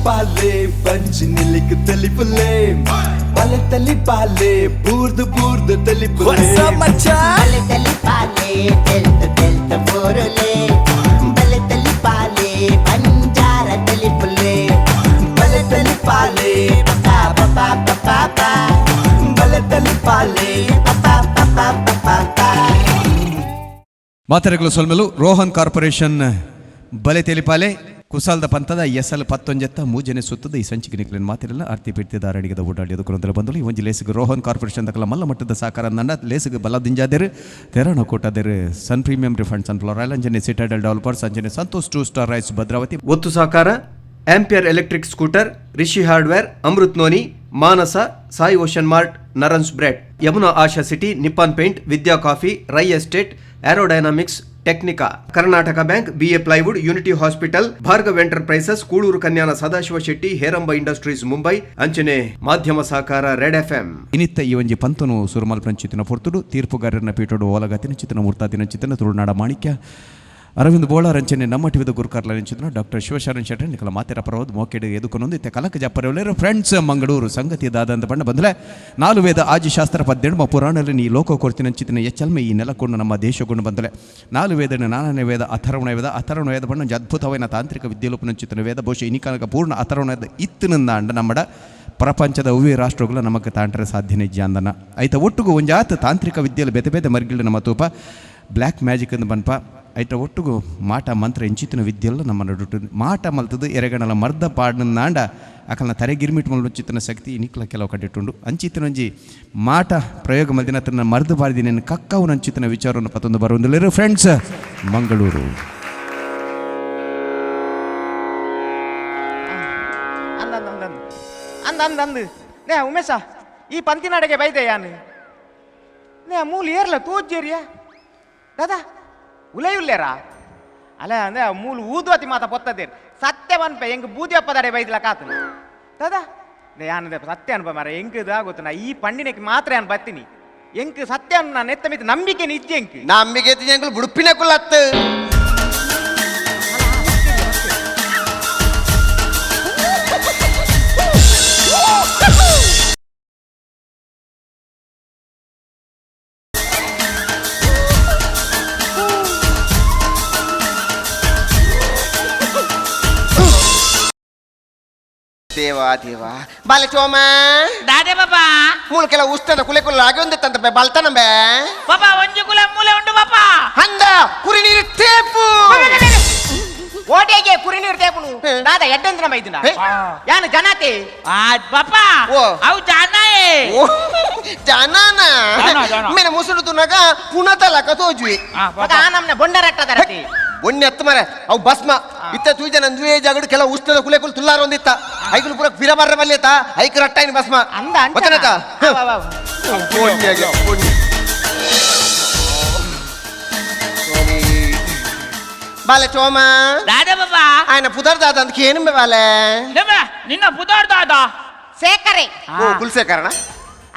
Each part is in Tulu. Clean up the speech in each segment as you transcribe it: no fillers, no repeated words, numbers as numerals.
ತಲಿಪಾಲೆ ಪಂಚಿ ನಿಲಿಕ್ ತಲಿಪುಲೆ ಬಲೆ ತಲಿಪಾಲೆ ಬೂರ್ದು ಬೂರ್ದು ತಲಿಪುಲೆ ಬಲೆ ತಲಿಪಾಲೆ ತೆಲ್ತ ತೆಲ್ತ ಬೋರುಲೆ ಬಲೆ ತಲಿಪಾಲೆ ಬಂಜಾರ ತಲಿಪುಲೆ ಬಲೆ ತಲಿಪಾಲೆ ಪಾ ಪಾ ಪಾ ಪಾ ಪಾ ಬಲೆ ತಲಿಪಾಲೆ ಪಾ ಪಾ ಪಾ ಪಾ ಪಾ. ಮಾತೆರೆಗಳು ಸೊಲ್ಮೆಲು ರೋಹನ್ ಕಾರ್ಪೊರೇಷನ್ ಬಲೆ ತೆಲಿಪಾಲೆ ಕುಸಾಲ್ದ ಪಂತದ ಎಸಲ್ ಪತ್ತೊಂಜೆತ್ತ ಮೂಜನೆ ಸುತ್ತದ ಈ ಸಂಚಿಕೆ ನಿಕ್ಲಿನ ಮಾತಿರಲ್ಲ ಆರ್ತಿ ಪಿರ್ತಿದ ಅರಡಿಗದ ಓಡಾಡಿದ ಕುರಂದರ ಬಂದಳು ಈ ಒಂಜಿ ಲೇಸಿಗೆ ರೋಹನ್ ಕಾರ್ಪೊರೇಷನ್ ದಕಲ ಮಲ್ಲ ಮಟ್ಟದ ಸಾಕಾರ ನನ್ನ ಲೇಸಿಗೆ ಬಲ ದಿಂಜಾದೆರು ತೆರಣ ಕೋಟದೆರು Sun Premium refund sunflower oil ಅಂಜನೆ ಸಿಟಾಡೆಲ್ ಡೆವಲಪರ್ಸ್ ಅಂಜನೆ Santosh two star rice Bhadravati. ಒತ್ತು ಸಹಕಾರ Ampere electric scooter, Rishi hardware, Amrit noni, Manasa, Sai ocean mart, Narans bread, Yamuna Asha city, Nippon paint, Vidya coffee, Rai estate, aerodynamics Technica, Karnataka bank, BA plywood, unity hospital, Bhargav enterprises, Kuloor Kanyana Sadashiva Shetty, Heramba industries Mumbai, ಅಂಚನೆ ಮಾಧ್ಯಮ ಸಹಕಾರ ರೆಡ್ ಎಫ್ಎಂ. ಇನ್ನಿತ್ತ ಈ ಒಂಜಿ ಪಂತನು ಸುರುಮಲ್ ಪ್ರಂಚಿತನ ಪೊರ್ತುಡು ತೀರ್ಪುಗಾರನ ಪೀಠೋಡು ಓಲಗತಿನ ಚಿತನ ಮೂರ್ತಾತಿನ ಚಿತನ ತುಳುನಾಡ ಮಾಣಿಕ್ಯ ಅರವಿಂದ್ ಬೋಳ ರಂಚನೆ ನಮ್ಮ ಟಿವಿದ ಗುರುಕಾರ್ಲ ನಿಂಚಿತನ ಡಾಕ್ಟರ್ ಶಿವಶರಣ್ ಶೆಟ್ಟರ್ ನಿಕಲ ಮಾತೆರ ಪರವದ್ ಮೋಕೆಡು ಎದುಕೊನೊಂದು ಇತ್ತೆ ಕಲಕ ಜಪ್ಪರವಲೇರು ಫ್ರೆಂಡ್ಸ್ ಮಂಗಳೂರು ಸಂಗತಿ ದಾದಂತ ಬಣ್ಣ ಬಂದಲೆ ನಾಲು ವೇದ ಆಜಿ ಶಾಸ್ತ್ರ ಪದ್ದೆಣ್ಮ ಪುರಾಣದಲ್ಲಿ ಈ ಲೋಕ ಕೊರ್ತಿನ ಚಿತನ ಎಚ್ಚಲ್ಮೆ ಈ ನೆಲಕೊಂಡು ನಮ್ಮ ದೇಶಗೊಂಡು ಬಂದಲೆ ನಾಲು ವೇದನ ನಾನನೇ ವೇದ ಅಥರ್ವಣ ವೇದ. ಅಥರ್ವಣ ವೇದ ಬಣ್ಣ ಒಂಜಿ ಅದ್ಭುತವಾದ ತಾಂತ್ರಿಕ ವಿದ್ಯೆಲೋಪನ ಚಿತನ ವೇದ. ಬಹುಶಃ ಇನಿಕನಕ ಪೂರ್ಣ ಅಥರ್ವಣ ವೇದ ಇತ್ತಿನಂದಾಂಡ ನಮ್ಮಡ ಪ್ರಪಂಚದ ಉವಿ ರಾಷ್ಟ್ರಗಳು ನಮಗೆ ತಾಂಟ್ರೆ ಸಾಧ್ಯನೇ ಅಂದನ. ಐತ ಒಟ್ಟುಗು ಒಂಜಾತ ತಾಂತ್ರಿಕ ವಿದ್ಯೆಯಲ್ಲಿ ಬೇತೆ ಬೇತೆ ಮರ್ಗಿಲ್ಡು ನಮ್ಮ ತೂಪ ಬ್ಲ್ಯಾಕ್ ಮ್ಯಾಜಿಕ್ ಅಂದ್ ಬನ್ಪ. ಐತ ಒಟ್ಟುಗು ಮಾಟ ಮಂತ್ರ ಇಂಚಿತ್ತಿನ ವಿದ್ಯೆಲ್ಲ ನಮ್ಮ ನಡುಟು ಮಾಟ ಮಲ್ತದು ಎರೆಗಣಲ ಮರ್ದ ಪಾಡ್ನಂದಾಂಡ ಅಕಲ್ನ ತರೆ ಗಿರ್ಮಿಟ್ ಮಲ್ಚಿತ್ತಿನ ಶಕ್ತಿ ನಿಕ್ಲ ಕೆಲವು ಕಟ್ಟಿಟ್ಟುಂಡು. ಅಂಚಿತ್ತಿನ ಒಂಜಿ ಮಾಟ ಪ್ರಯೋಗ ಮಲ್ದಿನ ತನ್ನ ಮರ್ದು ಬಾರಿದಿನ ಕಕ್ಕವು ಅಂಚಿತ್ತಿನ ವಿಚಾರವನ್ನು ಪತ್ತೊಂದು ಬರುವಂದಿಲ್ಲ ಫ್ರೆಂಡ್ಸ್ ಮಂಗಳೂರು. ಅಂದ ಅಂದ ಅಂದ ಅಂದ ಅಂದ ಅಂದ ನೇ ಉಮೇಶ, ಈ ಪಂತಿನಾಡೆಗೆ ಬೈದೆ ಯಾನು ನೇ ಮೂಲು ಏರ್ಲ ತೋಜ್ಜೇರಿಯ ದಾದಾ ಉಲೈ ಉಲ್ಲೇರಾ ಅಲ್ಲ ಅಂದ್ರೆ ಮೂಲು ಊದುವತಿ ಮಾತ ಪೊತ್ತದೇರ್ ಸತ್ಯ ಬನ್ಪೆ ಎಂಗ್ ಬೂದಿ ಅಪ್ಪದಾಡೆ ಬೈದ್ಲ ಕಾತನು ದಾದಾ. ನೇ ಯಾನದೆ ಸತ್ಯ ಅನ್ಪ ಮಾರ ಎಂಕ್ ಇದಾಗೋತು ನಾ ಈ ಪಂಡಿನಕ್ಕೆ ಮಾತ್ರ ಯಾನ್ ಬತ್ತೀನಿ ಎಂಕ್ ಸತ್ಯ ಅನ್ ನಾನು ಎತ್ತ ಮಿತ್ ನಂಬಿಕೆ ನಿಜ್ಜೆ ಎಂಕ್. ನಂಬಿಕೆ ಎಂಕುಲು ಬುಡುಪಿನ ಕುಲತ್ತು. ದೇವಾ ದೇವಾ ಬಾಲೆ ಚೋಮ. ದಾದೆ ಬಾಬಾ. ಮೂಲ ಕೆಲ ಉಸ್ತದ ಕುಲೆ ಕುಲ್ಲ ಆಗಿ ಒಂದಿತ್ತಂತ ಬೆ ಬಲ್ತನ ಬೆ. ಬಾಬಾ ಒಂಜಿ ಕುಲ ಮೂಲೆ ಉಂಡು ಬಾಬಾ. ಅಂದ ಕುರಿ ನೀರು ತೇಪು. ಓಟೆಗೆ ಕುರಿ ನೀರು ತೇಪುನು. ಹೇ. ದಾದಾ ಎಡ್ಡಂದ್ರ ಬೈದಿನ ಹೇ. ಯಾನು ಜನತೆ. ಆ ಬಾಬಾ. ಓ. ಅವು ಜಾನಾಯೇ. ಓ ಜಾನಾನ. ಜಾನ, ಜಾನ. ಮೇನ ಮುಸುಡು ತುನಗ ಪುನತಲಕ ತೋಜುವೆ. ಆ ಮಗ ಆ ನಮ್ನ ಬೊಂಡರಟ್ಟದರತಿ. ಒಣ್ಣೆ ಹತ್ತು ಮರೆ ಅವು ಭಸ್ಮ ಇತ್ತ ತೂಜ ನಂದುವೆ ಜಾಗಡು ಕೆಲವು ಉಸ್ತದ ಕುಲೆ ಕುಲ್ ತುಲ್ಲಾರ ಒಂದಿತ್ತ ಐಕುಲು ಪೂರ ಪಿರ ಬರ್ರ ಬಲ್ಲೇತ ಐಕು ರಟ್ಟಾಯಿನ ಭಸ್ಮ. ಅಂದ ಅಂಚನ. ಗೊತ್ತನತ? ವಾ, ವಾ, ವಾ. ಪುಣ್ಯಗೆ, ಪುಣ್ಯ. ಸ್ವಾಮಿ. ಬಾಲೆ ಚೋಮ. ದಾದೆ ಬಾಬಾ. ఆయన పుదర్ దాద అందుకే ఏనుంబೆ బాಲೆ. ನಿಮ್ಮ ನಿನ್ನ ಪುದಾರ್ ದಾದಾ. ಸೇಕರೆ. ಓ ಕುಲ್ಸೇಕರಣ.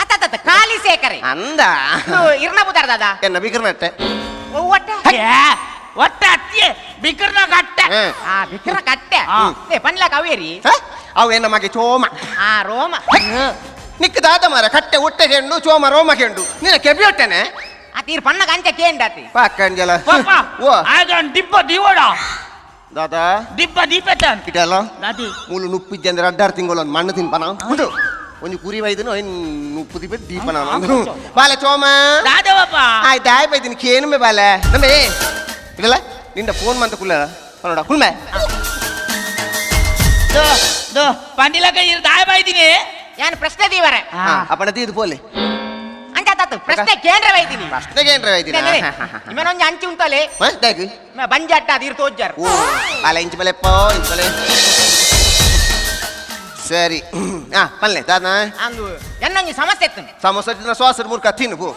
ಅತ್ತ ಖಾಲಿ ಸೇಕರೆ. ಅಂದ. ಇದು ಇರ್ನ ಬುದಾರ್ ದಾದಾ. ಎನ್ನ ಬಿಕರ್ನಟ್ಟೆ. ಒಟ್ಟ. ಏ, ಒಟ್ಟ ಅತ್ತಿಯೇ ಬಿಕರ್ನ ಕಟ್ಟೆ. ಆ ಬಿಕ್ರ ಕಟ್ಟೆ. ಆ. ಏ ಪನ್ಲಕ ಅವೇರಿ. ಅವು ಎನ್ನ ಮಗೆ ಚೋಮ. ಆ ರೋಮ. ನಿಕ್ ದಾದ ಮಾರ ಕಟ್ಟೆ ಒಟ್ಟೆ ಕೆಂಡು ಚೋಮ ರೋಮ ಕೆಂಡು ನಿನ್ನ ಕೆಬಿ ಹೊಟ್ಟೆನೆ. ಆ ತೀರ್ ಪನ್ನಗ ಅಂಚೆ ಕೇಂಡಾತಿ. ಪಾಕಂಜಲ. ಬಾಬಾ. ಓ. ಆಗ ದಿಬ್ಬ ದಿವಡ. ದಾದಾ. ದಿಬ್ಬ ದೀಪೆತನ್. ಇಟಲ್ಲ. ದಾದಿ. ಮೂಲು ನುಪ್ಪಿದ್ದೆ ಅಂದ್ರೆ ಅಡ್ಡಾರು ತಿಂಗಳು ಒಂದು ಮಣ್ಣು ತಿನ್ಪನ ಹೌದು ಒಂಜಿ ಕುರಿ ವೈದನು ಐನ್ ನುಪ್ಪು ದಿಬ್ಬೆ ದೀಪನ ಬಾಲೆ ಚೋಮ. ದಾದೆ ಬಾಬಾ. ಆಯ್ತು ಆಯ್ ಬೈದಿನಿ ಕೇನುಮೆ ಬಾಲೆ ನಮ್ಮೆ ಇಡಲ್ಲ ನಿಂದ ಫೋನ್ ಮಂತ ಕುಲ್ಲ ನೋಡ ಕುಲ್ಮೆ. ದೋ ದೋ ಪಂಡಿಲಕ ಇರ್ ದಾಯ ಬಾಯ್ದಿನಿ. ಯಾನ್ ಪ್ರಶ್ನೆ ದೀವರೆ. ಅಪ್ಪಣ ತೀದು ಪೋಲೆ. ಅಂಚ ತಾತು ಪ್ರಶ್ನೆ ಕೇಂದ್ರ ವೈದಿನಿ. ಪ್ರಶ್ನೆಗೆ ಏನ್ರ ವೈದಿನ. ನಿಮ್ಮನೊಂಜಿ ಅಂಚಿ ಉಂತಲೆ. ದಾಗ್. ಬಂಜಾಟ ಅದಿರ್ ತೋಜ್ಜಾರ್. ಓ ಬಾಲೆ ಇಂಚ್ ಬಲೆಪ್ಪೋ ಇಂಚ್ ಬಲೆ ಸರಿ ಹಾ ಪಲ್ಲೆ ದಾದಾ. ಅಂದು ಎನ್ನೊಂಜಿ ಸಮಸ್ಯೆ ಇತ್ತು. ಸಮೋಸ ತಿನ್ನ ಶ್ವಾಸ ಮುರ್ಕ ತಿನ್ನು ಪೋ.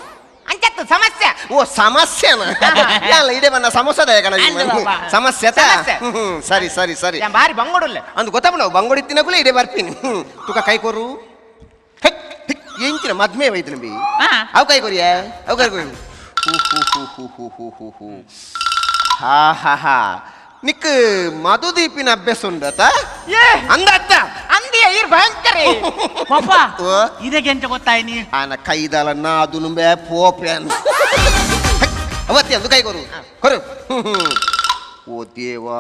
ಅಂಚತ್ತು ಸಮಸ್ಯೆ. ಓ ಸಮಸ್ಯೆನಾ ಇಲ್ಲ ಇಡೇ ಬನ್ನ ಸಮೋಸದ ಕಣ. ಅಂದು ಬಾಬಾ. ಸಮಸ್ಯೆ ತಾ? ಸಮಸ್ಯೆ. ಹ್ಮ್, ಹ್ಮ್, ಸರಿ ಸರಿ ಸರಿ. ಯಾನ್ ಬಾರಿ ಬಂಗೋಡುಲ್ಲ. ಅಂದು ಗೊತ್ತಪ್ಪ ನಾವು ಬಂಗೋಡಿ ತಿನ್ನಕುಲೆ ಇಡೇ ಬರ್ತೀನಿ ತುಕ ಕೈ ಕೊರು ಹೆಕ್, ಹೆಕ್, ಎಂಚಿನ ಮದ್ಮೆ ವೈದ್ಯನ ಬಿ. ಆ. ಅವು ಕೈ ಕೊರಿಯ ಅವು ಕೈ ಕೊರಿ ಹೂ ಹೂ ಹೂ ಹೂ ಹೂ ಹೂ ಹೂ ಹೂ ಹಾ ಹಾ ಹಾ. ನಿಕ್ ಮಧುದೀಪಿನ ಅಭ್ಯಾಸ ಉಂಡತ? ಏ. ಅಂದ ಅತ್ತ. ಅಂದಿಯ ಈರ್ ಭಯಂಕರ. ಪಪ್ಪ. ಓ. ಇದಕ್ಕೆ ಎಂತ ಗೊತ್ತಾಯ್ನಿ? ಆನ ಕೈದಾಲ ನಾದುನು ಬೇ ಪೋಪೆನ್ ಅವತ್ತಿ ಅಂದು ಕೈ ಕೊರು ಕೊರು. ಓ ದೇವಾ,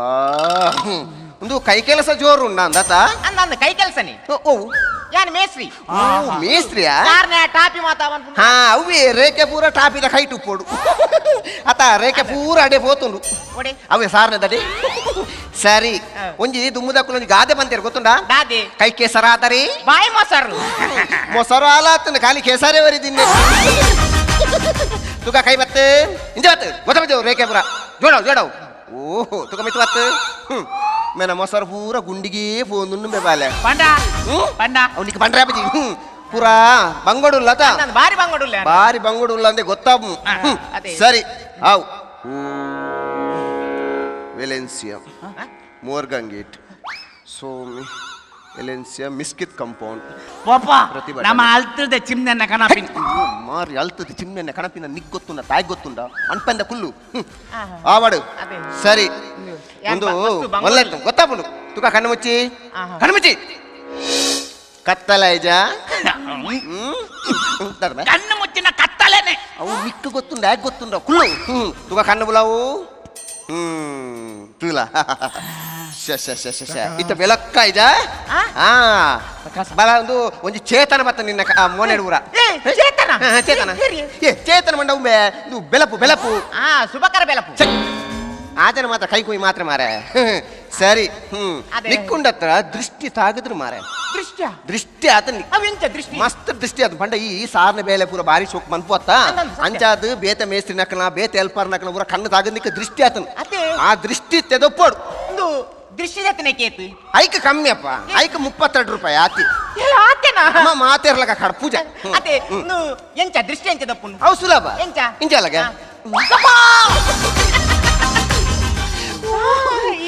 ಒಂದು ಕೈ ಕೆಲಸ ಜೋರು ಉಂಡ ಅಂದತ? ಅಂದ ಅಂದ, ಕೈ ಕೆಲಸನೇ. ಓ. ಯಾನ್ ಮೇಸ್ತ್ರಿ. ಓ, ಮೇಸ್ತ್ರಿಯಾ? ಕಾರ್ನ ಟಾಪಿ ಮಾತಾ. ಹಾ, ಅವೇ ರೇಖೆ ಪೂರ ಟಾಪಿದ ಕೈಟು ಪೋಡು ಅತ, ರೇಖೆ ಪೂರ ಅಡೆ ಪೋತುಂಡು. ಒಡೆ? ಅವೇ ಸಾರ್ನ ದಡಿ. ಸರಿ. ಒಂಜಿ ದುಮ್ಮುದಕ್ಕುಲು ಒಂಜಿ ಗಾದೆ ಬಂತೇರು, ಗೊತ್ತುಂಡಾ? ದಾದೆ? ಕೈ ಕೇಸರಾತರಿ ಬಾಯಿ ಮೊಸರು. ಮೊಸರು ಆಲಾತನ, ಖಾಲಿ ಕೇಸರೇ ವರಿ ದಿನ್ನೆ. ತುಕ ಕೈ ಬತ್ತು, ಇಂಜ ಬತ್ತು, ಗೊತ್ತ ರೇಖೆ ಪೂರ ಜೋಡವು ಜೋಡವು. ಓಹೋ, ತುಕ ಮಿತ್ತು ಬತ್ತು. ಮೇನ ಮೊಸರು ಪೂರ ಗುಂಡಿಗೆ ಫೋನ್ ಬಾಲೆ. ಪಂಡ. ಪಂಡ. ಅವನಿಗೆ ಪಂಡ್ರೆ ಬಜಿ ಪೂರಾ ಬಂಗೋಡುಲ್ಲ ತ. ಅಂದ, ಬಾರಿ ಬಂಗಡುಲ್ಲ. ಬಾರಿ ಬಂಗೋಡುಲ್ಲ ಅಂದೆ ಗೊತ್ತಾಬು. ಅದೇ. ಸರಿ, ಅವು ವೆಲೆನ್ಸಿಯಾ, ಮೋರ್ಗನ್ ಗೇಟ್, ಸೋಮಿ ಎಲೆನ್ಸಿಯಾ, ಮಿಸ್ಕಿತ್ ಕಾಂಪೌಂಡ್. ಪಪ್ಪ. ಪ್ರತಿಭಟನೆ. ನಮ್ಮ ಅಲ್ತದ ಚಿಮ್ನೆನ್ನ ಕಣಪಿನ. ಅಯ್ಯೋ, ಮಾರಿ ಅಲ್ತದ ಚಿಮ್ನೆನ್ನ ಕಣಪಿನ ನಿಕ್ ಗೊತ್ತುಂಡ, ತಾಯಿ ಗೊತ್ತುಂಡ ಅನ್ಪಂದ ಕುಲ್ಲು. ಆವಾಡು. ಅದೇ. ಸರಿ. ಯಾನ್ ಒಂದು ಮಸ್ತು ಬಂಗೋಡು. ಒಳ್ಳೆ ಗೊತ್ತಾಪುಂಡು. ತುಕ ಕಣ್ಣು ಮುಚ್ಚಿ. ಕಣ್ಣು ಮುಚ್ಚಿ, ಕತ್ತಲಾಯ್ಜ. ಕಣ್ಣು ಮುಚ್ಚಿನ ಕತ್ತಲೇನೆ. ಅವು ನಿಕ್ಕು ಗೊತ್ತುಂಡ, ಯಾಕೆ ಗೊತ್ತುಂಡ ಕುಲ್ಲು. ತುಕ ಕಣ್ಣು ಬುಲಾವು. ತೂಲ, ಶ ಶ ಶ ಶ ಶ, ಇತ್ತ ಬೆಲಕ್ಕ ಇಜ. ಆ? ಆ ಬಲ, ಒಂದು ಒಂಜಿ ಚೇತನ ಬತ್ತ ನಿನ್ನ ಮೋನೆಡು ಊರ. ಏ, ಚೇತನ? ಹಾ, ಚೇತನ. ಏ, ಏ, ಚೇತನ ಮಂಡ ಉಂಬೆ ಇದು ಬೆಲಪು ಬೆಲಪು. ಆ, ಶುಭಕರ ಬೆಲಪು. ಛೆ, ಆತನ ಮಾತ್ರ ಕೈ ಕುಯ್ ಮಾತ್ರ ಮಾರೆ. ಸರಿ. ಅದೇ. ನಿಕ್ಕುಂಡತ್ರ ದೃಷ್ಟಿ ತಾಗದ್ರು ಮಾರೆ. ದೃಷ್ಟ್ಯ? ದೃಷ್ಟಿ ಆತ. ಅವು ಎಂಚ ದೃಷ್ಟಿ? ಮಸ್ತ್ ದೃಷ್ಟಿ ಅದು. ಪಂಡ ಈ ಸಾರ್ನ ಬೇಲೆ ಪೂರ ಬಾರಿ ಶೋಕ್ ಮನ್ಪು ಅತ್ತ. ಅಂದಂದು ಸತ್ಯ. ಅಂಚಾದ್ ಬೇತೆ ಮೇಸ್ತ್ರಿ ನಕನ ಬೇತೆ ಹೆಲ್ಪರ್ ನಕನ ಪೂರ ಕಣ್ಣು ತಾಗದ್ ನಿಕ್ಕ ದೃಷ್ಟಿ ಆತನ. ಅದೇ. ಆ ದೃಷ್ಟಿ ತೆದೊಪ್ಪೋಡು. ಒಂದು ದೃಷ್ಟಿ ಜತನೆ ಕೇತು. ಐಕ್ ಕಮ್ಮಿ ಅಪ್ಪ, ಐಕ್ 32 ರೂಪಾಯಿ ಆತಿ. ಏ, ಆತೆನಾ? ಅಮ್ಮ ಮಾತೇರ್ಲಕ ಕಡ ಪೂಜೆ. ಅದೇ, ಒಂದು ಎಂಚ ದೃಷ್ಟಿ ಎಂಚ ದಪ್ಪುಂಡು? ಅವು ಸುಲಭ. ಎಂಚ? ಇಂಚಲಗ.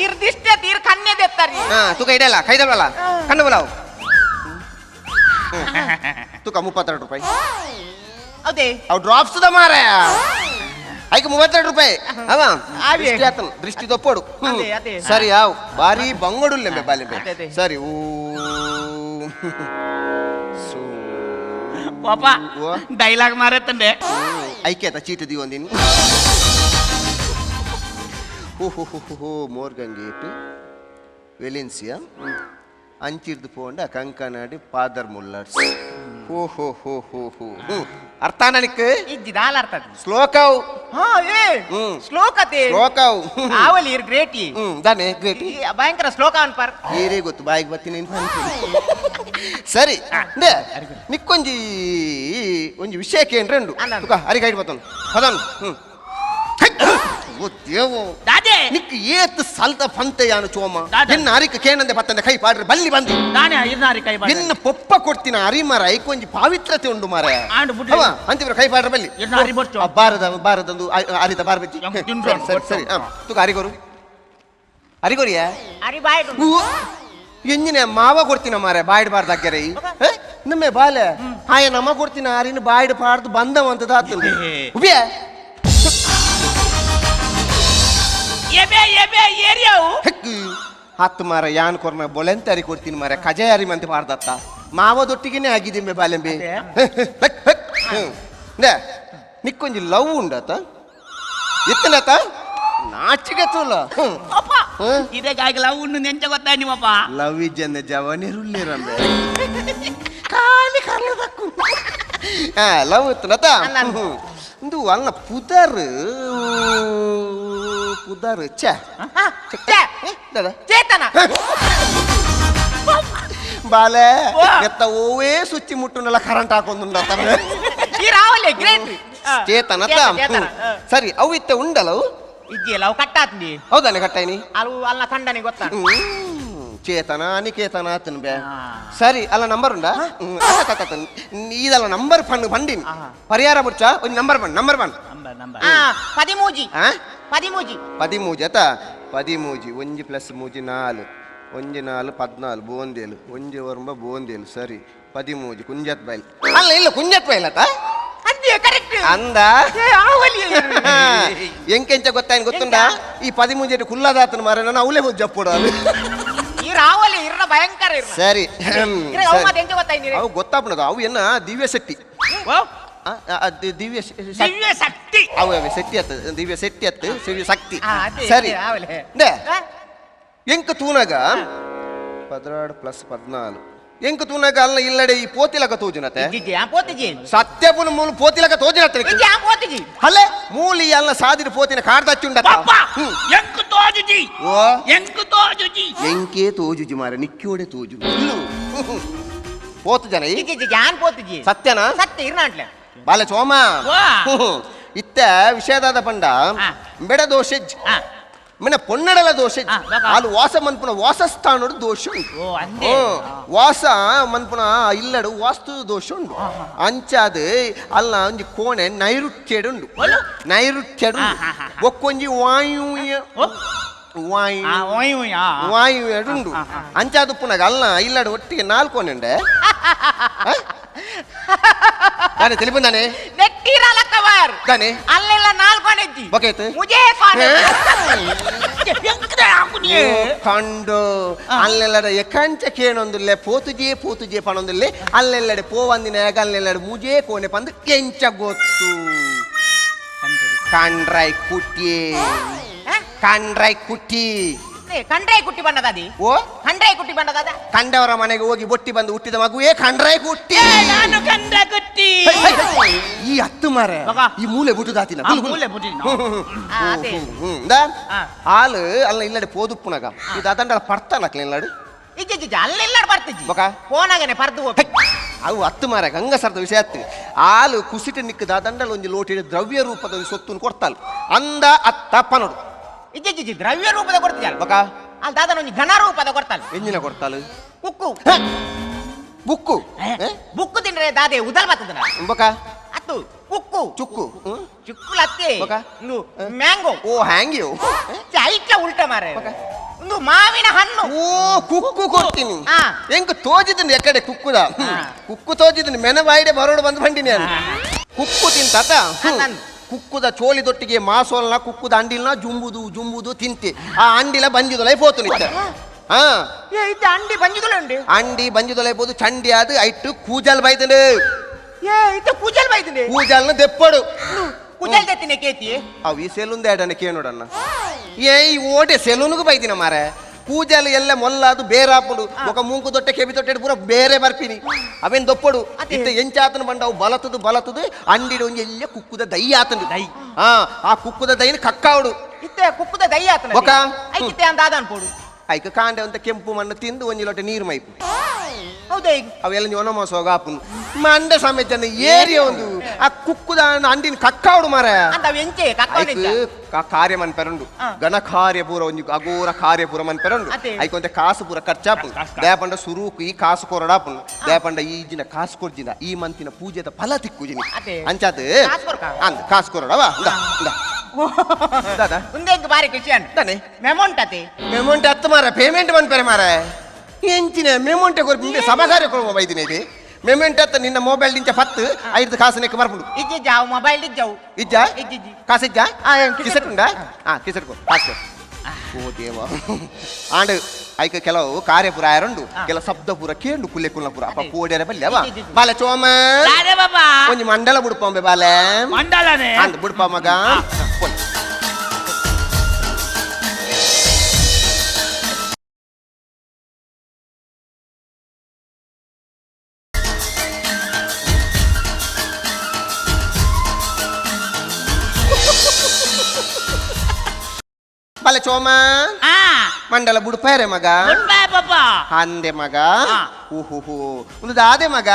ಈರ್ ದೃಷ್ಟಿ ಅತ್, ಈರ್ ಕಣ್ಣೆ ದೆತ್ತರಿ. ಹಾ, ತುಕ ಇಡಲ್ಲ ಕೈದಲ್ವಲ್ಲ, ಕಣ್ಣು ಬಲಾವು. ತುಕ 32 ರೂಪಾಯಿ. ಅದೇ. ಅವು ಡ್ರಾಪ್ಸ್ the ಮಾರ, ಐಕ್ 32 ರೂಪಾಯಿ ಅವ. ಆವೆ. ದೃಷ್ಟಿ ಆತನ, ದೃಷ್ಟಿ ದೊಪ್ಪೋಡು. ಅದೇ, ಅದೇ. ಸರಿ, ಆವು ಬಾರಿ ಬಂಗೋಡುಲ್ಲೆಂಬೆ ಬಾಲೆಂಬೆ. ಅದೇ, ಅದೇ. ಸರಿ, ಊ ಸೂ. ಪಾಪ. ಓ. ಡೈಲಾಗ್ ಮಾರತ್ತಂಡೆ. ಐಕ್ಯತ ಚೀಟಿ ದಿವೊಂದಿನಿ. ಹೋ ಹೋ ಹೋ ಹೋ ಹೋ, ಮೋರ್ಗನ್ ಗೇಟ್, ವೆಲೆನ್ಸಿಯಾ, ಅಂಚಿರ್ದು ಪೋಂಡ ಕಂಕನಾಡಿ, ಫಾದರ್ ಮುಲ್ಲರ್ಸ್. ಹೋ ಹೋ ಹೋ ಹೋ ಹೋ. ಅರ್ಥ ನನಕ್ಕೆ. ಇಜ್ಜಿ, ದಾಲ ಅರ್ಥದ. ಶ್ಲೋಕವು. ಹಾ, ಏ. ಶ್ಲೋಕತೆ. ಶ್ಲೋಕವು. ಆವಲಿ ಈರ್ ಗ್ರೇಟಿ. ದಾನೆ ಗ್ರೇಟ್? ಈ ಭಯಂಕರ ಶ್ಲೋಕ ಅನ್ಪರ್. ಏರೇ ಗೊತ್ತು, ಬಾಯಿಗೆ ಬರ್ತೀನಿ. ಸರಿ, ನೇ, ನಿಕ್ಕೊಂಜಿ ಒಂಜಿ ವಿಷಯ ಕೇಂದ್ರ ಉಂಡು. ಅಲ್ಲ. ತುಕ ಅರಿಗೈಡ್ ಬತ್ತನು ಪದನು. ಓ ದೇವೋ. ದಾದೆ? ನಿಕ್ ಏತ್ ಸಲ್ತ ಫಂತೆ ಯಾನು ಚೋಮ. ದಾದ. ಎನ್ನ ಅರಿಕ ಕೇನಂದೆ ಪತ್ತಂದೆ ಕೈ ಪಾಡ್ರೆ ಬಲ್ಲಿ ಬಂದಿ. ದಾನೆ ಇರ್ನಾರಿ ಕೈ ಬಾಡ್ರೆ? ಎನ್ನ ಪೊಪ್ಪ ಕೊಡ್ತಿನ ಅರಿ ಮರ, ಐಕೊಂಜಿ ಪಾವಿತ್ರತೆ ಉಂಡು ಮಾರ. ಆಂಡ್ ಬುಡ್ಲಿ. ಅವ ಅಂತಿಬ್ರ ಕೈ ಪಾಡ್ರೆ ಬಲ್ಲಿ. ಎನ್ನ ಅರಿ ಬೊಚ್ಚು. ಆ, ಬಾರದ ಬಾರದಂದು ಅರಿತ ಬಾರ್ ಬಜ್ಜಿ. ಯಂಗ್ ತಿಂಡ್ರು. ಸರಿ ಸರಿ ಸರಿ. ತುಕ ಅರಿಗೊರು ಅರಿಗೊರಿಯ. ಅರಿ ಬಾಯ್ಡು. ಎಂಜಿನ ಮಾವ ಕೊಡ್ತೀನ ಮಾರೆ, ಬಾಯ್ಡ್ ಬಾರ್ದಾಗ್ಯಾರ ನಮ್ಮೆ ಬಾಲೆ ಆಯ ನಮ್ಮ ಕೊಡ್ತೀನ ಅರಿನ ಬಾಯ್ಡ್ ಪಾಡ್ದು ಬಂದವಂತದ ಆತು ಉಬಿಯ. ಎಬೆ ಎಬೆ ಏರಿಯಾವು. ಹೆಕ್ಕು ಹತ್ತು ಮಾರ, ಯಾನ್ ಕೊರ್ನ ಬೊಲೆಂತ ಅರಿ ಕೊಡ್ತೀನಿ ಮಾರ, ಕಜೆ ಅರಿ ಮಂತೆ ಪಾಡ್ದತ್ತ ಮಾವದೊಟ್ಟಿಗೆನೆ ಆಗಿದಿಂಬೆ ಬಾಲೆಂಬೆ. ನೇ, ನಿಕ್ಕೊಂಜಿ ಲವ್ ಉಂಡತ ಇತ್ತನತ ನಾಚಿಗೆ ತೂಲ. ಪಾಪ. ಇದಕ್ಕಾಗಿ ಲವ್ ಉಂಡು ನೆಂಚ ಗೊತ್ತಾ ನಿಮ್ಮಪ್ಪ? ಲವ್ ಇಜ್ಜಂದೆ ಜವನಿರುಳ್ಳಿರಂಬೆ, ಖಾಲಿ ಕರ್ಲದಕ್ಕು. ಹಾ, ಲವ್ ಇತ್ತನತ. ಅಲ್ಲ. ಇಂದು ಅಲ್ಲ, ಪುದರ್ ಪುದರ್ ಛೆ. ಛೆ. ದಾದ. ಚೇತನ. ಬಾಲೆ. ವಾ. ಎತ್ತ ಓವೇ ಸುಚ್ಚಿ ಮುಟ್ಟುನಲ್ಲ, ಕರೆಂಟ್ ಹಾಕೊಂದುಂಡ. ಈರ್ ಆವಲೆ ಗ್ರೇಟ್. ಚೇತನ. ಚೇತನ. ಸರಿ, ಅವು ಇತ್ತ ಉಂಡಲವು. ಇಜ್ಜಿಯಲ್ಲ, ಅವು ಕಟ್ಟಾತ್ನಿ. ಹೌದಾನೆ ಕಟ್ಟಾಯ್ನಿ? ಅವು ಅಲ್ಲ, ಖಂಡನೆ ಗೊತ್ತ. ಚೇತನ ಅನಿಕೇತನ ಆತನ್ ಬೇ. ಸರಿ, ಅಲ್ಲ ನಂಬರ್ ಉಂಡಾ? ಇದಲ್ಲ ನಂಬರ್ ಫಂಡ್ ಫಂಡಿನ್ ಪರಿಹಾರ ಮುಚ್ಚ ಒಂದು ನಂಬರ್ ಬನ್ ನಂಬರ್ ಬನ್. Number number. ಆ, ಪದಿಮೂಜಿ. ಆ? ಪದಿಮೂಜಿ. ಪದಿಮೂಜಿ ಅತ, ಪದಿಮೂಜಿ ಒಂಜಿ ಪ್ಲಸ್ ಮೂಜಿ ನಾಲು, ಒಂಜಿ ನಾಲು ಪದ್ನಾಲು ಬೋಂದೇಲು, ಒಂಜಿ ಒರ್ಂಬ ಬೋಂದೇಲು. ಸರಿ, ಪದಿಮೂಜಿ ಕುಂಜತ್ ಬೈಲ್ ಅಲ್ಲ, ಇಲ್ಲ ಕುಂಜತ್ ಬೈಲ್ ಅತ. ಅಂದ್ಯ ಕರೆಕ್ಟ್. ಅಂದ ಎಂಕೆಂಚ ಗೊತ್ತಾಯ್ತು ಗೊತ್ತುಂಡ ಈ 13 ಕುಲ್ಲದಾತನ ಮಾರ ನಾನು ಅವಲೇ ಹೋಗಿ ಜಪ್ಪುಡು ರಾವಲಿ ಇರ್ನ ಭಯಂಕರ ಇರ್ನ. ಸರಿ ಅವು ಗೊತ್ತಾಪಣದು ಅವು ಏನ ದಿವ್ಯ ಶೆಟ್ಟಿ ದಿವ್ಯ ದಿವ್ಯ ಶಕ್ತಿ ಅವು ಶೆಟ್ಟಿ ಅತ್ತ ದಿವ್ಯ ಶೆಟ್ಟಿ ಅತ್ತ ದಿವ್ಯ ಶಕ್ತಿ ಸರಿ ಎಂಕ ತೂನಾಗ 16 + 14 ಎಂಕ ತೂನಾಗ ಅಲ್ಲ ಇಲ್ಲಡೆ ಈ ಪೋತಿಲಕ ತೋಜುನತೆ ಸತ್ಯಪುನ ಮೂಲ ಪೋತಿಲಕ ತೋಜುನತೆ ಅಲ್ಲೇ ಮೂಲಿ ಅಲ್ಲ ಸಾದಿರ ಪೋತಿನ ಕಾಡ್ದಚ್ಚುಂಡ ಎಂಕ ತೋಜುಜಿ ಓ ಎಂಕ ತೋಜುಜಿ ಎಂಕೆ ತೋಜುಜಿ ಮಾರ ನಿಕ್ಕೋಡೆ ತೋಜು ಪೋತು ಜನ ಜಾನ್ ಪೋತುಜಿ ಸತ್ಯನಾ ಸತ್ಯ ಇರ್ನಾಟ್ಲೆ ಬಾಲೆ ಸೋಮ ಇತ್ತ ವಿಷಯದಾದ ಪಂಡ ಬೆಡ ದೋಷ ಮಿನ ಪೊನ್ನಡಲ ದೋಷ ಅಲ್ಲಿ ವಾಸ ಮನ್ಪುನ ವಾಸಸ್ಥಾನಡು ದೋಷ ಉಂಟು ವಾಸ ಮನ್ಪುನ ಇಲ್ಲಡು ವಾಸ್ತು ದೋಷ ಉಂಟು ಅಂಚಾದ ಅಲ್ಲ ಒಂಜಿ ಕೋಣೆ ನೈರುತ್ಯಡು ಉಂಡು ನೈರುತ್ಯಡು ಒಕ್ಕೊಂಜಿ ವಾಯು ವಾಯು ವಾಯು ಉಂಡು ಅಂಚಾದ ಪುನಗ ಅಲ್ಲ ಇಲ್ಲಡು ಒಟ್ಟಿಗೆ 4 ಕೋಣೆ ಉಂಡೆ ದಾನೆ ತಿಳಿಪುಂದಾನೆ ನೆಟ್ಟಿರಲಕ್ಕವರ್ ದಾನೆ ಅಲ್ಲೆಲ್ಲ 4 ಕೋಣೆ ಇಜ್ಜಿ ಬಕೇತ್ ಮುಜೇ ಕೋಣೆ ಕಂಡು ಅಲ್ಲೆಲ್ಲಡೆ ಎಕಂಚ ಕೇಣೊಂದುಲ್ಲೆ ಪೋತುಜೇ ಪೋತುಜೇ ಪಣೊಂದುಲ್ಲೆ ಅಲ್ಲೆಲ್ಲಡೆ ಪೋವಂದಿನ ಅಲ್ಲೆಲ್ಲಡೆ ಮುಜೇ ಕೋಣೆ ಪಂದು ಕೆಂಚ ಗೊತ್ತು ಕಂಡ್ರೈ ಕುಟ್ಟಿ ಕಂಡ್ರೈ ಕುಟ್ಟಿ ಕಂಡ್ರೈ ಕುಟ್ಟಿ ಬಂದದಾದಿ ಓ ಕಂಡ್ರೈ ಕುಟ್ಟಿ ಬಂದದಾದ ಕಂಡವರ ಮನೆಗೆ ಹೋಗಿ ಬೊಟ್ಟಿ ಬಂದು ಹುಟ್ಟಿದ ಮಗುವೇ ಕಂಡ್ರೈ ಕುಟ್ಟಿ ನಾನು ಕಂಡ ಕುಟ್ಟಿ ಈ ಹತ್ತು ಮಾರ ಈ ಮೂಲೆ ಬಿಟ್ಟು ದಾತಿನ ಹಾಲು ಅಲ್ಲ ಇಲ್ಲಡೆ ಪೋದುಪ್ಪುನಗ ಇದು ಅದಂಡ ಪಡ್ತಾನಕ್ಲ ಇಲ್ಲಡು ಅಲ್ಲೆಲ್ಲ ಬರ್ತಿದ್ದಿ ಫೋನಾಗನೆ ಪರ್ದು ಅವು ಹತ್ತು ಮಾರ ಗಂಗಸರದ ವಿಷಯ ಹತ್ತು ಹಾಲು ಕುಸಿಟ ನಿಕ್ಕದ ದಂಡಲ ಒಂದು ಲೋಟಿ ದ್ರವ್ಯ ರೂಪದ ಒಂದು ಸೊತ್ತನ್ನು ಕೊಡ್ತಾಳು ಅಂದ ಅತ್ತ ಪನೋಡು ಇಜ್ಜಿ ದ್ರವ್ಯ ರೂಪದ ಕೊಡ್ತೀಯಲ್ಲ ಬಕ ಅಲ್ಲಿ ದಾದನ ಒಂದು ಘನ ರೂಪದ ಕೊಡ್ತಾಳೆ ಎಂಜಿನ ಕೊಡ್ತಾಳು ಕುಕ್ಕು ಬುಕ್ಕು ಬುಕ್ಕು ತಿಂದ್ರೆ ದಾದೆ ಉದಲ್ ಬರ್ತದ ಬಕ ಅತ್ತು ಕುಕ್ಕು ಚುಕ್ಕು ಚುಕ್ಕು ಲತ್ತೆ ಒಂದು ಮ್ಯಾಂಗೋ ಓ ಹ್ಯಾಂಗ್ಯೋ ಐಕ್ಯ ಉಲ್ಟ ಮಾರೆ ಒಂದು ಮಾವಿನ ಹಣ್ಣು ಓ ಕುಕ್ಕು ಕೊಡ್ತೀನಿ ಎಂಕ ತೋಜಿದ್ದೀನಿ ಎಕಡೆ ಕುಕ್ಕುದ ಕುಕ್ಕು ತೋಜಿದ್ದೀನಿ ಮೆನವಾಯಿಡೆ ಬರೋಡು ಬಂದು ಬಂಡಿನಿ ನಾನು ಕುಕ್ಕು ತಿಂತಾತ ಕುಕ್ಕುದ ಚೋಲಿ ದೊಟ್ಟಿಗೆ ಮಾಸೋಲ್ನ ಕುಕ್ಕುದ ಅಂಡಿಲ್ನ ಜುಂಬುದು ಜುಂಬುದು ತಿಂತಿ ಆ ಅಂಡಿಲ ಬಂಜಿದೊಲೈ ಪೋತು ನಿತ್ತ ಅಂಡಿ ಬಂಜಿದೊಲೆ ಉಂಡು ಅಂಡಿ ಬಂಜಿದೊಲೈ ಪೋದು ಚಂಡಿ ಅದು ಐಟ್ಟು ಕೂಜಲ್ ಬೈತಂಡು ಕೂಜಲ್ ಬೈತಂಡು ಕೂಜಲ್ನ ದೆಪ್ಪಡು ಕೂಜಲ್ ದೆತ್ತಿನ ಕೇತಿ ಅವು ಈ ಸೆಲೂನ್ ದೇಡನ ಕೇನೋಡಣ್ಣ ಏ ಈ ಓಟೆ ಸೆಲೂನ್ಗೂ ಬೈದಿನ ಮಾರೆ ಕೂಜಲ್ ಎಲ್ಲ ಮೊಲ್ಲಾದು ಬೇರಾಪುಂಡು ఒక ಮೂಂಕು ದೊಟ್ಟೆ ಕೆಬಿ ದೊಟ್ಟೆ ಪೂರ ಬೇರೆ ಬರ್ಪಿನಿ ಅವೇನ್ ದೊಪ್ಪಡು ಇತ್ತ ಎಂಚಾತನ ಬಂಡವು ಬಲತದು ಬಲತದು ಅಂಡಿಡು ಒಂಜಿ ಎಲ್ಲ ಕುಕ್ಕುದ ದೈ ಆತಂಡು ದೈ ಆ ಕುಕ್ಕುದ ದೈನ ಕಕ್ಕಾವಡು ಇತ್ತೆ ಕುಕ್ಕುದ ದೈ ಆತನ ಬೊಕ ಐಕಿತ್ತೆ ಅಂದ ಆದಾನ್ ಪೋಡು ಐಕ ಕಾಂಡೆ ಅಂತ ಕೆಂಪು ಮಣ್ಣು ತಿಂದು ಒಂಜಿ ಲೋಟೆ ನೀರು ಮೈಪು ಹೌದಾ ಅವೆಲ್ಲ ಒನಮಾಸೋಗ ಆಪುನು ಮಂಡ ಸಮೇತ ಏರಿಯ ಒಂದು ಆ ಕುಕ್ಕುದ ಅಂಡಿನ ಕಕ್ಕಾವಡು ಮಾರ ಅಂತ ಎಂಚೆ ಕಕ್ಕಾವಡು ಕಾರ್ಯ ಮನ್ಪೆರಂಡು ಗಣ ಕಾರ್ಯ ಪೂರ ಒಂಜಿ ಅಘೋರ ಕಾರ್ಯ ಪೂರ ಮನ್ಪೆರಂಡು ಐಕೊಂತೆ ಕಾಸು ಪೂರ ಖರ್ಚಾಪುನು ದೇಪಂಡ ಸುರೂಕು ಈ ಕಾಸು ಕೊರಡಾಪುನು ದೇಪಂಡ ಈ ಜಿನ ಕಾಸು ಕೊರ್ಜಿನ ಈ ಮಂತಿನ ಪೂಜೆದ ಫಲ ತಿಕ್ಕುಜಿನಿ ಅಂಚಾದ ಅಂದ್ ಕಾಸು ಕೊರಡವಾ ದಾದಾ ಉಂದೆಂಗ್ ಬಾರಿ ಖುಷಿ ತಾನೆ ಮೆಮೊಂಟ್ ಅತೆ ಮೆಮೊಂಟ್ ಅತ್ತ ಮಾರ ಪೇಮೆಂಟ್ ಮನ್ಪೆರೆ ಮಾರ ಎಂಚಿನ ಮೆಮೊಂಟೆ ಕೊರ್ಪು ಸಭಾಗಾರ್ಯ ಕೊಡುವ ಬೈದಿನ ಇದೆ ಮೆಮೆಂಟ್ ಅತ್ತ ನಿನ್ನ ಮೊಬೈಲ್ ದಿಂಚ ಪತ್ತು ಐದು ಕಾಸು ನೆಕ್ಕ ಬರ್ಪುಂಡು ಇಜ್ಜಾವು ಮೊಬೈಲ್ ಇಜ್ಜಾವು ಇಜ್ಜ ಕಾಸು ಇಜ್ಜಾ ಕಿಸೆಟ್ ಉಂಡಾ ಹಾ ಕಿಸೆಟ್ ಕೊಡು ಕಾಸು ಓ ದೇವ ಆಂಡ್ ಐಕ ಕೆಲವು ಕಾರ್ಯಪುರ ಆಯರುಂಡು ಕೆಲವು ಶಬ್ದ ಪೂರ ಕೇಂಡು ಕುಲ್ಲೆ ಕುಲ್ನ ಪೂರ ಅಪ್ಪ ಪೋಡ್ಯರ ಬಲ್ಲೆ ಅವ ಬಾಲೆ ಚೋಮ ಒಂಜಿ ಮಂಡಲ ಬುಡ್ಪಂಬೆ ಬಾಲೆ ಮಂಡಲನೇ ಅಂದ್ ಬುಡ್ಪ ಮಗ ಬಾಲೆ ಚೋಮ ಮಂಡಲ ಬುಡ್ಪಾರೆ ಮಗ ಅಂದೆ ಮಗ ಓಹೋ ಒಂದು ದಾದೆ ಮಗ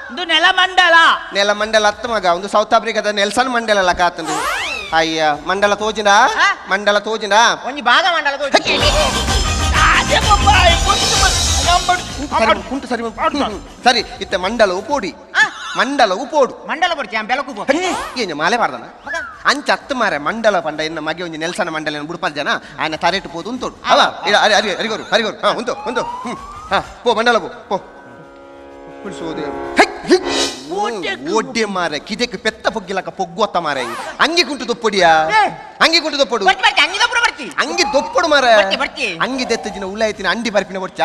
ಒಂದು ನೆಲ ಮಂಡಲ ನೆಲ ಮಂಡಲ ಅತ್ತ ಮಗ ಒಂದು ಸೌತ್ ಆಫ್ರಿಕಾದ ನೆಲ್ಸನ್ ಮಂಡಲ ಅಲ್ಲ ಕಾತಂದು ಅಯ್ಯ ಮಂಡಲ ತೋಜಿನ ಮಂಡಲ ತೋಜಿನ ಒಂಜಿ ಭಾಗ ಮಂಡಲ ಕುಂಟು ಸರಿ ಸರಿ ಇತ್ತ ಮಂಡಲ ಉಪೋಡಿ ಮಂಡಲ ಉಪೋಡು ಮಂಡಲ ಕೊಡ್ಚಿ ಬೆಳಕು ಏನು ಮಾಲೆ ಬಾರ್ದನ ಅಂಚ ಅತ್ತು ಮಾರೆ ಮಂಡಲ ಪಂಡ ಎನ್ನ ಮಗೆ ಒಂಜಿ ನೆಲ್ಸನ ಮಂಡಲ ಬುಡ್ಪಲ್ ಜನ ಆಯನ ತರೆಟು ಪೋದು ಉಂತೋಡು ಅವ ಅರಿ ಅರಿಗೋರು ಅರಿಗೋರು ಹಾ ಉಂತು ಉಂತು ಹಾ ಪೋ ಮಂಡಲ ಪೋ ಪೋ ಬಿಡಿಸೋದೆ ಓಡ್ಡೆ ಮಾರೆ ಕಿದೆಕ್ ಪೆತ್ತ ಪೊಗ್ಗಿಲಕ ಪೊಗ್ಗುವತ್ತ ಮಾರೆ. ಅಂಗಿ ಕುಂಟು ದೊಪ್ಪಡಿಯಾ? ಅಂಗಿ ಕುಂಟು ದೊಪ್ಪಡು. ಅಂಗಿ ದೊಪ್ಪಡು ಬರ್ತಿ. ಅಂಗಿ ದೊಪ್ಪಡು ಮಾರೆ. ಬರ್ತಿ. ಅಂಗಿ ದೆತ್ತ ಜಿನ ಉಳ್ಳಾಯ್ತಿನ ಅಂಡಿ ಬರ್ಪಿನ ಬೊಡ್ಚ.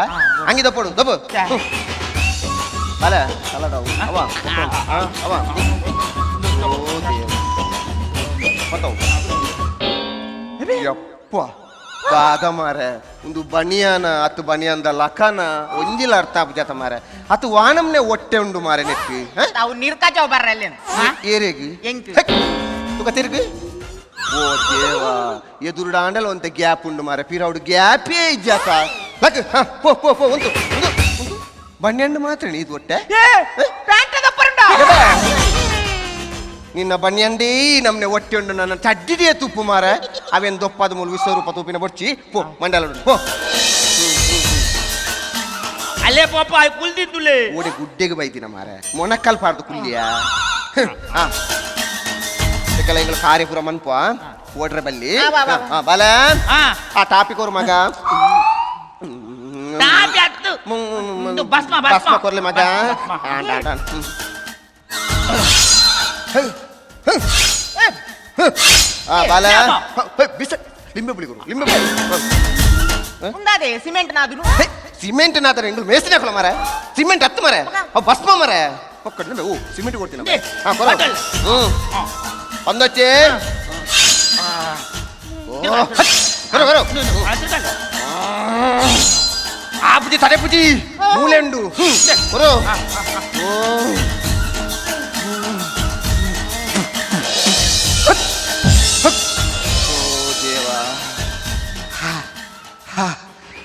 ಅಂಗಿ ದೊಪ್ಪಡು ದೊಪ್ಪು. ಅಲ ಕಲಡವು ಅವ ಅವ ಓ ದೇವ ಪತವು ಯಪ್ಪ ದಾದ ಮಾರೆ ಒಂದು ಬನಿಯಾನ ಅತ್ತು ಬನಿಯಾನದ ಲಖನ ಒಂಜಿಲ ಅರ್ಥ ಆಪುಜಾತ ಮಾರೆ. ಅತು ವಾನಮ್ನೆ ಹೊಟ್ಟೆ ಉಂಡು ಮಾರೆ ನೆಕ್ಕಿ. ಅವು ನೀರ್ಕಾಜಾವ್ ಬರ್ರ ಅಲ್ಲಿ ಏರೇಗಿ ಎಂಕ್ ತುಕ ತಿರುಗು. ಓ ದೇವ ಎದುರುಡ ಆಂಡಲ ಒಂತೆ ಗ್ಯಾಪ್ ಉಂಡು ಮಾರೆ. ಪಿರೌಡು ಗ್ಯಾಪೇ ಇಜ್ಜಾತ. ಲಕ್ ಪೋ ಪೋ ಪೋ ಉಂಟು ಉಂಟು ಬನ್ನಿಯಂಡು ಮಾತ್ರ ಇದು ಹೊಟ್ಟೆ ನಿನ್ನ ಬನ್ನಿಯಂಡೀ ನಮ್ನೆ ಹೊಟ್ಟೆ ಉಂಡು ನನ್ನ ಚಡ್ಡಿಡಿಯ ತುಪ್ಪು ಮಾರ. ಅವೇನು ದೊಪ್ಪಾದ ಮೂಲ ವಿಶ್ವರೂಪ ತುಪ್ಪಿನ ಬೊಡ್ಚಿ ಪೋ ಮಂಡಲ ಪೋ. ಅಲ್ಲೇ ಪಾಪ ಕುಲ್ದಿದ್ದುಲೇ. ಓಡೆ ಗುಡ್ಡೆಗೆ ಬೈದಿನ ಮಾರ ಮೊಣಕಲ್ ಪಾಡ್ದು ಕುಲ್ಲಿಯ. ಹಾ ಕೆಲ ಎಂಗಳು ಕಾರ್ಯಪುರ ಮನ್ಪ ಓಡ್ರೆ ಬಲ್ಲಿ ಬಾಲ ಆ ಟಾಪಿಕ್ ಅವ್ರ ಮಗ ಭಸ್ಮ ಭಸ್ಮ ಕೊರ್ಲೆ ಮಗ. ಬಾಲ ಬಿಸ ಲಿಂಬೆ ಪುಳಿ ಕೊರು ಲಿಂಬೆ ಪುಳಿ. ಉಂದಾದೆ ಸಿಮೆಂಟ್ ನಾದುನು. ಸಿಮೆಂಟ್ ನಾದರ ಎಂಗಳು ಮೇಸ್ತ್ರಿ ಹಾಕಲ ಮಾರ. ಸಿಮೆಂಟ್ ಹತ್ತು ಮಾರ ಅವು ಭಸ್ಮ ಮಾರ. ಒಕ್ಕಡ್ಲೆ ಓ ಸಿಮೆಂಟ್ ಕೊಡ್ತೀನಿ. ಹಾ ಕೊರ. ಒಂದೊಚ್ಚೆ ಬರೋ ಬರೋ. ಆ ಪುಜಿ ತಡೆ ಪುಜಿ ಮೂಲೆಂಡು ಬರೋ. ಓ ದೇವಾ.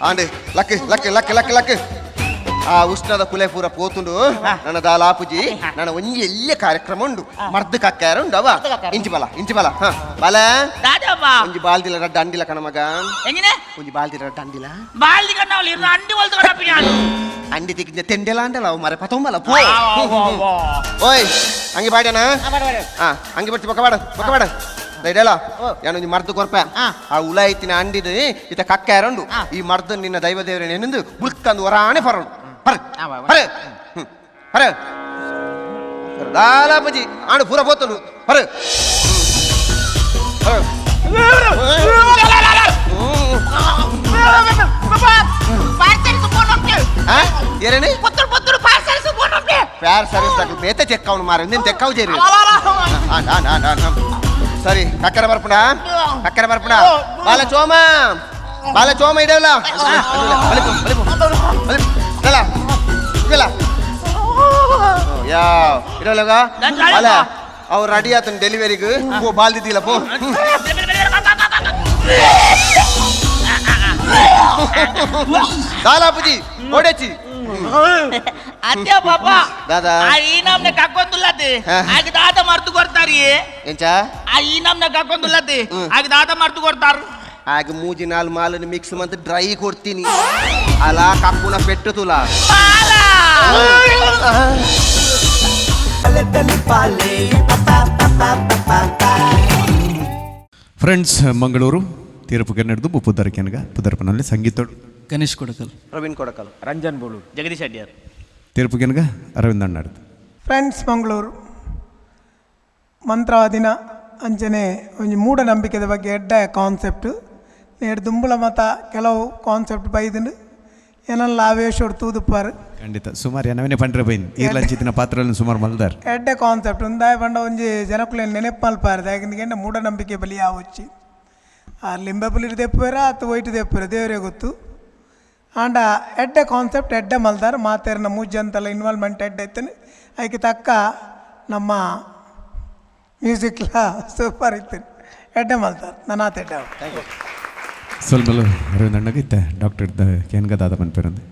ಆಂಡೆ luck luck luck luck luck. ಆ ಉಷ್ಣದ ಕುಲೆ ಪೂರ ಪೋತುಂಡು ನನ್ನ ದಾಲಾಪುಜಿ. ನನ್ನ ಒಂಜಿ ಎಲ್ಲಿ ಕಾರ್ಯಕ್ರಮ ಉಂಡು ಮರ್ದು ಕಕ್ಕಾರ ಉಂಡು ಅವ ಇಂಚಿ ಬಲ ಇಂಚಿ ಬಲ. ಬಲ ಒಂಜಿ ಬಾಲ್ದಿಲ ರಡ್ಡ ಅಂಡಿಲ ಕಣ ಮಗ. ಒಂಜಿ ಬಾಲ್ದಿಲ ರಡ್ಡ ಅಂಡಿಲ ಬಾಲ್ದಿ ಕಣ್ಣವಳು ಇರ್ನ ಅಂಡಿ ಒಲ್ದು ಕಣಪ್ಪ. ಅಂಡಿ ತಿಕ್ಕಿದ ತೆಂಡೆಲ ಅಂಡಲ ಅವು ಮರೆ ಪತೊಂಬಲ ಪೋ. ಓಯ್ ಅಂಗಿ ಬಾಡ್ಯಾನ? ಹಾ ಅಂಗಿ ಬರ್ತಿ ಬೊಕ್ಕ ಬಾಡ ಬೊಕ್ಕ ಬಾಡ ದೈಡಲ ಯಾನೊಂಜಿ ಮರ್ದು ಕೊರ್ಪ. ಆ ಉಲಾಯಿತಿನ ಅಂಡಿದ ಇತ ಕಕ್ಕಾರುಂಡು ಈ ಮರ್ದು ನಿನ್ನ ದೈವ ದೇವರ ನೆನೆಂದು ಬುಳ್ಕಂದು ಹೊರಾಣೆ ಫರೋಡು ಹರ ಹರ ಹರ ದಾಲಾಪಜಿ ಆಣು ಪೂರ ಪೋತನು ಹರ ಹರ. ಏರೇನೆ ಪ್ಯಾರ್ ಸರ್ವಿಸ್ ತಕ್ಕ ಬೇತೆ ಚೆಕ್ ಅವನು ಮಾರ ನಿನ್ ತೆಕ್ಕಾವು ಜೇರಿ. ಸರಿ ಕಕ್ಕರ ಬರ್ಪುಣ ಕಕ್ಕರ ಬರ್ಪುಣ. ಬಾಲ ಚೋಮ ಬಾಲ ಚೋಮ ಇಡಲ್ಲ ಯಾವ ಇಡಲ್ಲ ಬಾಲ ಅವ್ರು ರೆಡಿ ಆತನ ಡೆಲಿವರಿಗೆ ಪೋ ಬಾಲ್ದಿದ್ದಿಲ್ಲ ಪೋ. ದಾಲಾಪುಜಿ ಓಡೇಚಿ ಅತ್ತೆ ಪಾಪ ದಾದಾ ಆ ಈ ನಮ್ನೆ ಕಕ್ಕೊಂದುಲ್ಲತೆ ಆಗ ದಾದ ಮರ್ತು ಕೊಡ್ತಾರಿ. ಎಂಚ ಆ ಈ ನಮ್ನೆ ಕಕ್ಕೊಂದುಲ್ಲತೆ ಆಗ ದಾದ ಮರ್ತು ಕೊಡ್ತಾರ. ಆಗ ಮೂಜಿ ನಾಲ್ ಮಾಲನ್ನು ಮಿಕ್ಸ್ ಮಂತ್ ಡ್ರೈ ಕೊಡ್ತೀನಿ ಅಲ ಕಕ್ಕುನ ಪೆಟ್ಟು ತುಲ. ಫ್ರೆಂಡ್ಸ್ ಮಂಗಳೂರು ತೀರ್ಪು ಕೆನ್ನಡ್ದು ಪುದರ್ ಕೆನಗ ಪುದರ್ಪನಲ್ಲಿ ಸಂಗೀತ ಗಣೇಶ್ ಕೊಡಕಲ್ ಪ್ರವೀಣ್ ಕೊಡಕಲ್ ರಂಜನ್ ಬೋಳೂರು ಜಗದೀಶ್ ಅಡ್ಯಾರ್ ತೀರ್ಪು ಕೆನಗ ಅರವಿಂದ್ ಅಣ್ಣಾರ್ದು. ಫ್ರೆಂಡ್ಸ್ ಮಂಗಳೂರು ಮಂತ್ರವಾದಿನ ಅಂಚನೆ ಒಂಜಿ ಮೂಢನಂಬಿಕೆದ ಬಗ್ಗೆ ಎಡ್ಡೆ ಕಾನ್ಸೆಪ್ಟ್ ನೇಡ್ ದುಂಬುಳ ಮತ ಕೆಲವು ಕಾನ್ಸೆಪ್ಟ್ ಬೈದುಂಡು ಏನಲ್ಲ ಆವೇಶೋಡು ತೂದುಪ್ಪಾರು. ಖಂಡಿತ ಸುಮಾರು ಏನವೇ ಪಂಡ್ರೆ ಬೈನ್ ಈರ್ಲಂಚಿತಿನ ಪಾತ್ರಗಳನ್ನು ಸುಮಾರು ಮಲ್ದಾರ್ ಎಡ್ಡೆ ಕಾನ್ಸೆಪ್ಟ್ ಉಂದಾಯ ಪಂಡ ಒಂಜಿ ಜನಕುಲೆನ್ ನೆನೆಪು ಮಲ್ಪಾರು ದಾಯೆಗ್ ಮೂಢನಂಬಿಕೆ ಬಲಿ ಆವೊಚ್ಚಿ ಆ ಲಿಂಬೆ ಪುಲಿಡ್ ದೆಪ್ಪುವೆರ ಅತ್ತು ಒಯ್ಟ್ ದೆಪ್ಪುವೆರ ದೇವರೇ ಗೊತ್ತು. ಆಂಡ ಎಡ್ಡೆ ಕಾನ್ಸೆಪ್ಟ್ ಎಡ್ಡೆ ಮಲ್ದಾರ್ ಮಾತೆರ್ನ ಮೂಜಂತೆಲ್ಲ ಇನ್ವಾಲ್ವ್ಮೆಂಟ್ ಎಡ್ಡೆ ಇತ್ತನೆ ಐಕೆ ತಕ್ಕ ನಮ್ಮ ಮ್ಯೂಸಿಕ್ಲ ಸೂಪರ್ ಇತ್ತು ಎಡ್ಡೆ ಮಲ್ತಾರ್ ನನ್ನ ಎಡ್ಡೆ. ಸ್ವಲ್ಪ ಅರವಿಂದ್ ಅಣ್ಣಗೆ ಇತ್ತೆ ಡಾಕ್ಟರ್ ಕೇನ್ಗ ದಾದ ಮನ್ಪೇರಂದೆ.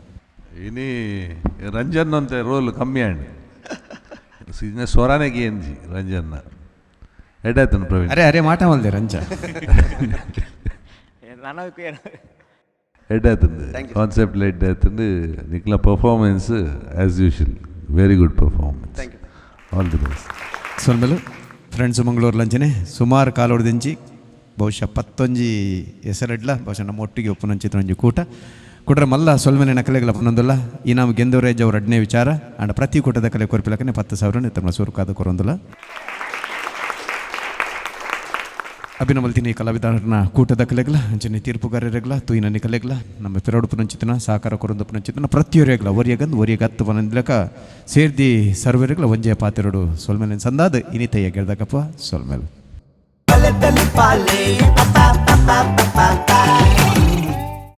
ಇನಿ ರಂಜನ್ ಅಂತ ರೋಲ್ ಕಮ್ಮಿ ಆಂಡ್ ಸಿಜ್ನೆ ಸ್ವರಾನೆ ಗೇಂಜಿ ರಂಜನ್ನ ಎಡ್ಡಾಯ್ತನ ಪ್ರವೀಣ್. ಅರೆ ಅರೆ ಮಾಟ ಮಲ್ದೆ ರಂಜ ಎಡ್ಡಾಯ್ತಂದು concept ಎಡ್ಡಾಯ್ತಂದು ನಿಕ್ಲ performance as usual very good performance. All the best. ಸೊಲ್ಮೆಲು friends Mangaluru ಲಂಚನೆ ಸುಮಾರು ಕಾಲೋಡ್ದಿಂಚಿ ಬಹುಶಃ ಪತ್ತೊಂಜಿ ಹೆಸರಿಡ್ಲ ಬಹುಶಃ ನಮ್ಮ ಒಟ್ಟಿಗೆ ಒಪ್ಪುನಂಚಿತ ಒಂಜಿ ಕೂಟ ಕುಡ್ರ ಮಲ್ಲ ಸೊಲ್ಮೆನೆ ನಕಲೆಗಳ ಪನ್ನೊಂದುಲ್ಲ. ಇನಾಮ್ ಗೆಂದವರೇಜ್ ಅವ್ರ ಅಡ್ನೇ ವಿಚಾರ ಅಂಡ ಪ್ರತಿ ಕೂಟದ ಕಲೆ ಕೊರ್ಪಿಲಕನೆ 10,000 ತಮ್ಮ ಸುರುಕಾದ ಕೊರೊಂದುಲ್ಲ. ಅಭಿನಮಲ್ತಿನಿ ಕಲಾವಿದರನ್ನ ಕೂಟದ ಕಲೆಗ್ಲ ಅಂಚನೆ ತೀರ್ಪುಗಾರರೆಗ್ಲ ತೂಯಿನ ನಿಕಲೆಗ್ಲ ನಮ್ಮ ಪಿರಡು ಪುನಂಚಿತನ ಸಹಕಾರ ಕೊರೊಂದು ಪುನಂಚಿತನ ಪ್ರತಿಯೊರೆಗ್ಲ ಒರಿಯಗಂದು ಒರಿಯಗತ್ತು ಪನಂದ್ಲಕ ಸೇರ್ದಿ ಸರ್ವರೆಗ್ಲ ಒಂಜೆ ಪಾತಿರಡು ಸೊಲ್ಮೆಲೆ ಸಂದಾದ ಇನಿತಯ್ಯ ಗೆಳ್ದಕಪ್ಪ ಸೊಲ್ಮೆಲ್.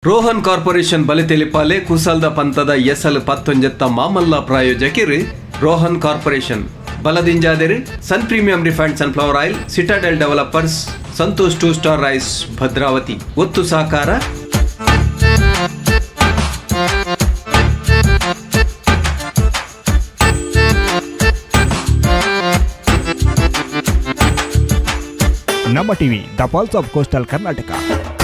ರೋಹನ್ ಕಾರ್ಪೊರೇಷನ್ ಬಲಿತೆಲಿಪಾಲೆ ಕುಸಲ್ದ ಪಂತದ ಎಸಲ್ ಪತ್ತೊಂಜೆತ್ತ ಮಾಮಲ್ಲ ಪ್ರಾಯೋಜಕಿರು ರೋಹನ್ ಕಾರ್ಪೊರೇಷನ್ ಬಲದಿಂಜಾದಿರು Sun Premium refined sunflower oil, Citadel Developers, Santosh two star rice, Bhadravati. ಒತ್ತು ಸಹಕಾರ Namma TV, the pulse of coastal Karnataka.